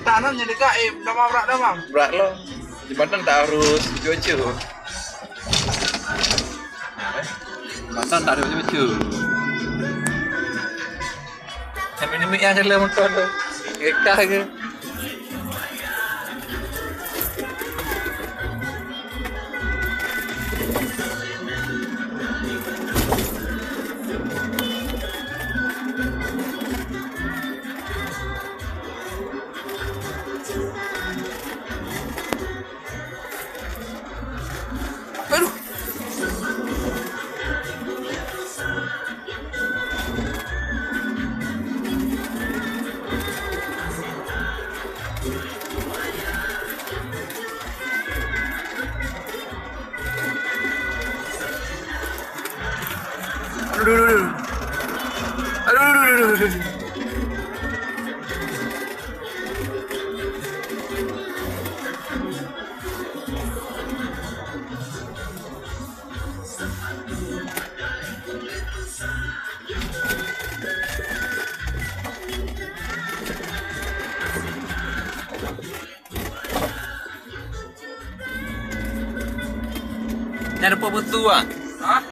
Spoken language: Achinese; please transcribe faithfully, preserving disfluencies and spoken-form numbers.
Anam nyan dekat, eh, damam brat damam. Brat lo. Jembatan tak harus cucu. Jembatan tak harus cucu. Sambil nembik yang dalam motor tu. Rekah ke? Aduh. Aduh, aduh, aduh. Aduh, aduh, aduh, aduh, aduh. Nyan rupa beutôi ah.